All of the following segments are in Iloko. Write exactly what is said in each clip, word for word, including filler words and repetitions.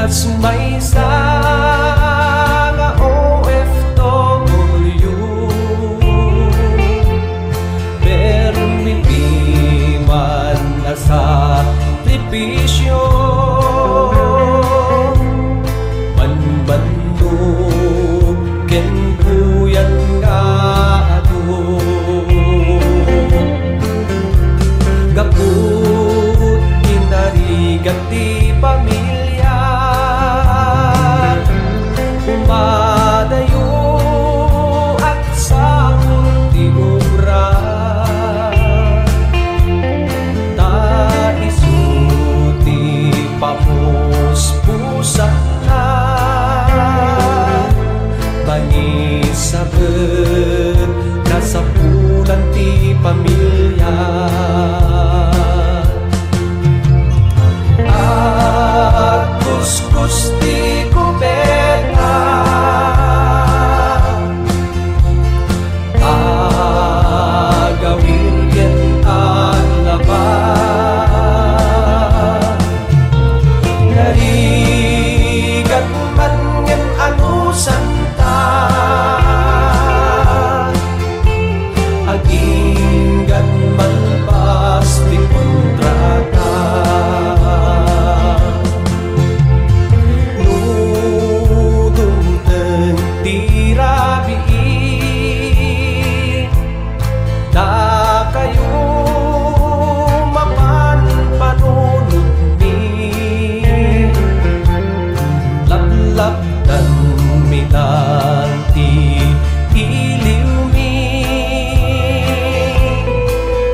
Kas maysa nga O F W, permi man a sakripisio, manmannok ken buyan nga adu. Gapu ti narigat ti pamilia, umadayo agsangol ti obra. Ta isu ti pamuspusanna, mangisabet kasapulan ti pamilia. Agkuskus ti kubeta, agawir ken aglaba. Narigat man ngem anusanta, aginggan malpas ti kontrata. No dumteng ti rabii, dakayo mapan panunotmi. Laplapdanmi lang ti iliwmi.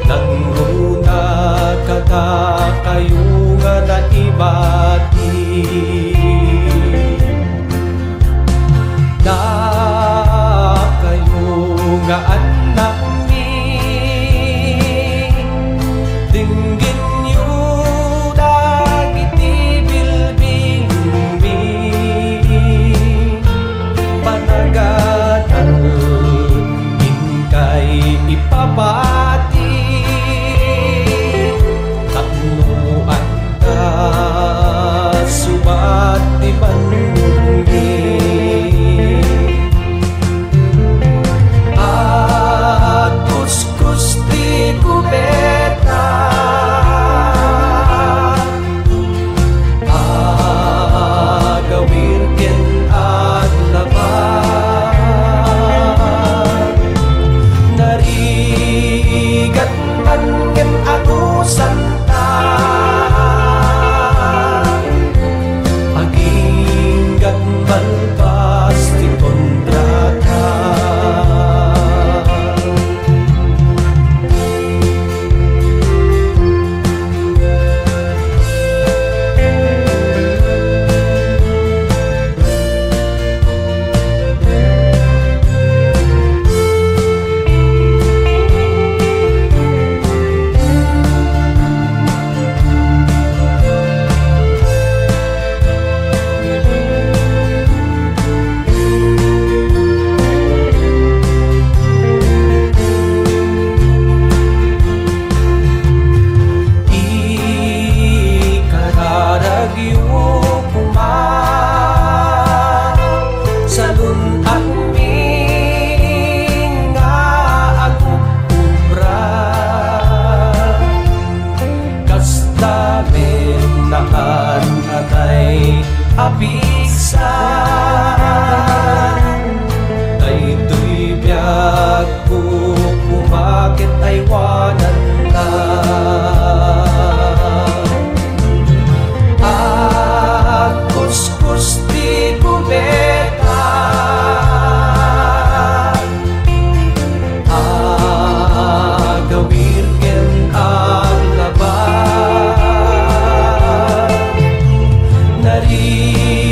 Nangruna kadakayo nga naibati. Dakayo nga annakmi, denggenyo dagiti bilbilmi. Panaganal inkay ipapati, tapno adda subat ti bannogmi. Agkuskus ti kubeta, agawir ken aglaba. Narigat man ngem anusanta, aginggan malpas ti kontrata. Ikararagyo koma, salun-atmi nga agub-ubra. Kasta met naan-anatay a pigsa, daytoy biag Kukumaket aywananna. Agkuskus ti kubeta, agawir ken aglaba. Nari